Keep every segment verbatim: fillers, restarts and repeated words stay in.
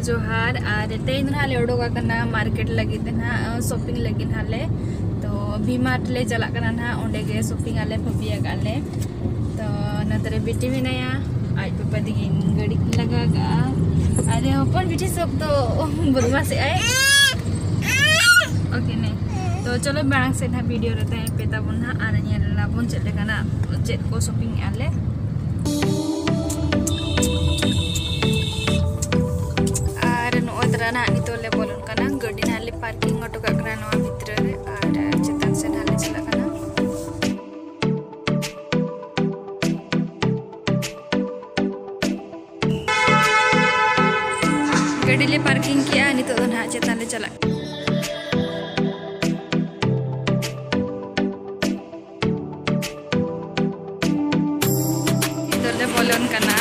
ᱡᱚᱦᱟᱨ᱾ ᱟᱨ ᱛᱮᱦᱮᱧ ᱫᱚ ᱱᱟᱦᱟᱜ ᱞᱮ ᱚᱰᱚᱠ ᱟᱠᱟᱱᱟ ᱢᱟᱨᱠᱮᱴ ᱞᱟᱹᱜᱤᱫ ᱛᱮ ᱱᱟᱦᱟᱜ, ᱥᱚᱯᱤᱝ ᱞᱟᱹᱜᱤᱫ ᱱᱟᱦᱟᱜ ᱞᱮ᱾ ᱛᱚ ᱵᱷᱤ ᱢᱟᱨᱴ ᱞᱮ ᱪᱟᱞᱟᱜ ᱠᱟᱱᱟ ᱱᱟᱦᱟᱜ, ᱚᱸᱰᱮ ᱜᱮ ᱥᱚᱯᱤᱝ ᱟᱞᱮ, ᱵᱷᱟᱹᱵᱤ ᱟᱠᱟᱫ ᱞᱮ᱾ ᱛᱚ ᱱᱚᱛᱮ ᱨᱮ ᱵᱤᱴᱤ ᱢᱮᱱᱟᱭᱟ, ᱟᱡ ᱯᱟᱯᱟ ᱛᱤᱠᱤᱱ ᱜᱟᱹᱰᱤ ᱠᱤᱱ ᱞᱟᱜᱟ ᱟᱠᱟᱫᱼᱟ᱾ ᱟᱨ ᱦᱚᱯᱚᱱ ᱵᱤᱴᱤ ᱥᱚᱠ ᱫᱚ ᱵᱚᱫᱢᱟᱥᱮᱜ ᱟᱭ᱾ ᱳᱠᱮ ᱱᱮ᱾ ᱛᱚ ᱪᱚᱞᱚ ᱢᱟᱲᱟᱝ ᱥᱮᱫ ᱱᱟᱦᱟᱜ ᱵᱷᱤᱰᱤᱭᱳ ᱨᱮ ᱛᱟᱦᱮᱸ ᱯᱮ ᱛᱟᱵᱚᱱ ᱱᱟᱦᱟᱜ, ᱟᱨ ᱧᱮᱞ ᱟᱵᱚᱱ ᱪᱮᱫ ᱞᱮᱠᱟᱱᱟᱜ, ᱪᱮᱫ ᱠᱚ ᱥᱚᱯᱤᱝ ᱮᱜᱼᱟ ᱞᱮ᱾ ᱟᱨ ᱱᱚᱜᱼᱚᱭ ᱛᱟᱨᱟ ᱱᱟᱦᱟᱜ ᱱᱤᱛᱚᱜ ᱞᱮ ᱵᱚᱞᱚᱱ ᱠᱟᱱᱟ, ᱜᱟᱹᱰᱤ ᱱᱟᱦᱟᱜ ᱞᱮ ᱯᱟᱨᱠᱤᱝ ᱦᱚᱴᱚ ᱠᱟᱜ ᱠᱟᱱᱟ ᱱᱚᱣᱟ ᱵᱷᱤᱛᱨᱤ ᱨᱮ, ᱟᱨ ᱪᱮᱛᱟᱱ ᱥᱮᱫ ᱱᱟᱦᱟᱜ ᱞᱮ ᱪᱟᱞᱟᱜ ᱠᱟᱱᱟ᱾ ᱜᱟᱹᱰᱤ ᱞᱮ ᱯᱟᱨᱠᱤᱝ ᱠᱮᱜᱼᱟ, ᱱᱤᱛᱚᱜ ᱫᱚ ᱱᱟᱦᱟᱜ ᱪᱮᱛᱟᱱ ᱞᱮ ᱪᱟᱞᱟᱜ ᱠᱟᱱᱟ᱾ ᱱᱤᱛᱚᱜ ᱞᱮ ᱵᱚᱞᱚᱱ ᱠᱟᱱᱟ᱾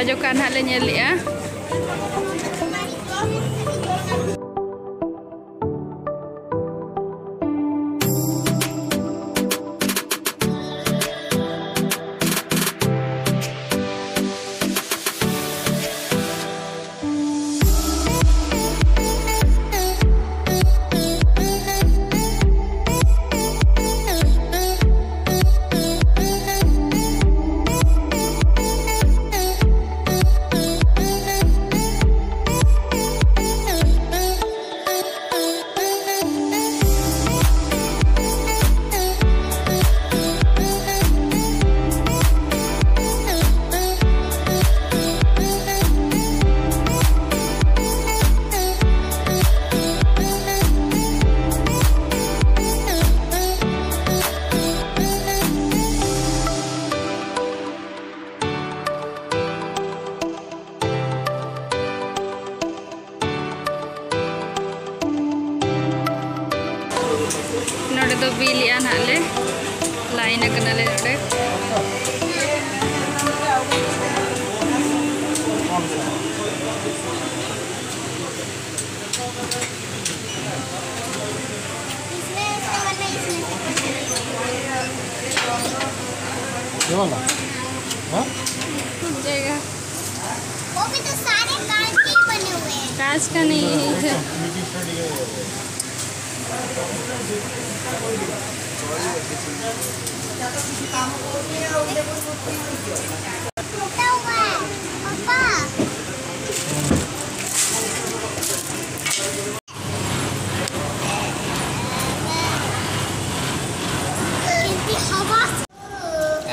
ᱡᱚᱠᱷᱟ ᱱᱟᱦᱟᱜ ᱞᱮ ᱧᱮᱞ ᱞᱮᱜᱼᱟ᱾ ᱱᱚᱰᱮ ᱫᱚ ᱵᱤᱞ ᱮᱜᱼᱟ ᱱᱟᱦᱟᱜ ᱞᱮ, ᱞᱟᱭᱤᱱ ᱟᱠᱟᱱᱟᱞᱮ ᱱᱚᱰᱮ᱾ ये वाला? हाँ? वो भी तो सारे कांच के ही बने हुए हैं। कांच का नहीं है। टूटा हुआ है, पापा।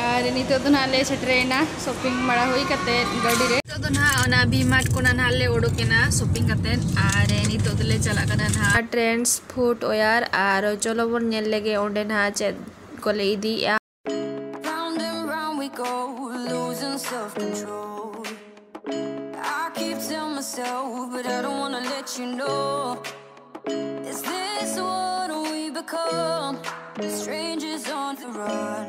ᱟᱨ ᱱᱤᱛᱚᱜ ᱫᱚ ᱱᱟᱦᱟᱜ ᱞᱮ ᱥᱮᱴᱮᱨᱮᱱᱟ ᱥᱚᱯᱤᱝ ᱵᱟᱲᱟ ᱦᱩᱭ ᱠᱟᱛᱮ ᱜᱟᱹᱰᱤ ᱨᱮ᱾ ᱱᱤᱛᱚᱜ ᱫᱚ ᱱᱟᱦᱟᱜ ᱚᱱᱟ ᱵᱤ ᱢᱟᱨᱴ ᱠᱷᱚᱱᱟᱜ ᱱᱟᱦᱟᱜ ᱞᱮ ᱩᱰᱩᱠᱮᱱᱟ ᱥᱚᱯᱤᱝ ᱠᱟᱛᱮ, ᱟᱨ ᱱᱤᱛᱚᱜ ᱫᱚᱞᱮ ᱪᱟᱞᱟᱜ ᱠᱟᱱᱟ ᱱᱟᱦᱟᱜ ᱴᱨᱮᱱᱰᱥ ᱯᱷᱩᱴ ᱣᱮᱭᱟᱨ᱾ ᱟᱨ ᱪᱚᱞᱚ ᱵᱚᱱ ᱧᱮᱞ ᱞᱮᱜᱮ ᱚᱸᱰᱮ ᱱᱟᱦᱟᱜ ᱪᱮᱫ ᱠᱚᱞᱮ ᱤᱫᱤᱭᱮᱜᱼᱟ᱾ Round and round we go, losing self-control. I keep telling myself, but I don't wanna let you know. Is this what we become? Strangers on the run,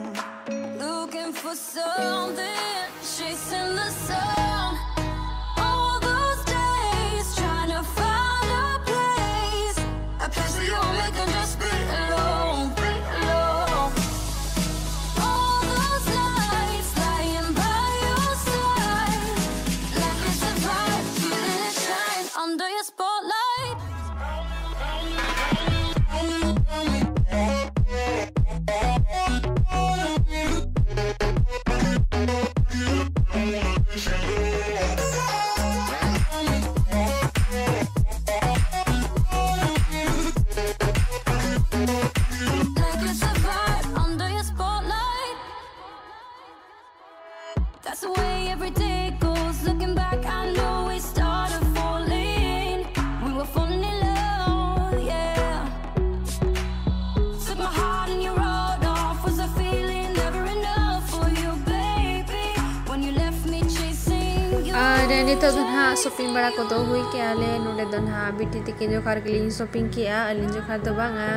looking for something, chasing the sun. ᱱᱤᱛᱚᱜ ᱫᱚ ᱱᱟᱦᱟᱜ shopping ᱵᱟᱲᱟ ᱠᱚᱫᱚ ᱦᱩᱭ ᱠᱮᱜᱼᱟ ᱞᱮ᱾ ᱱᱚᱰᱮ ᱫᱚ ᱱᱟᱦᱟᱜ ᱵᱤᱴᱤ ᱛᱤᱠᱤᱱ ᱡᱚᱠᱷᱟ ᱨᱮᱜᱮ ᱞᱤᱧ ᱥᱚᱯᱤᱝ ᱠᱮᱜᱼᱟ, ᱟᱹᱞᱤᱧ ᱡᱚᱠᱷᱟ ᱫᱚ ᱵᱟᱝᱟ᱾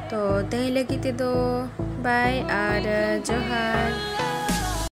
ᱛᱚ ᱛᱮᱦᱮᱧ ᱞᱟᱹᱜᱤᱫ ᱛᱮᱫᱚ ᱵᱟᱭ ᱟᱨ ᱡᱚᱦᱟᱨ᱾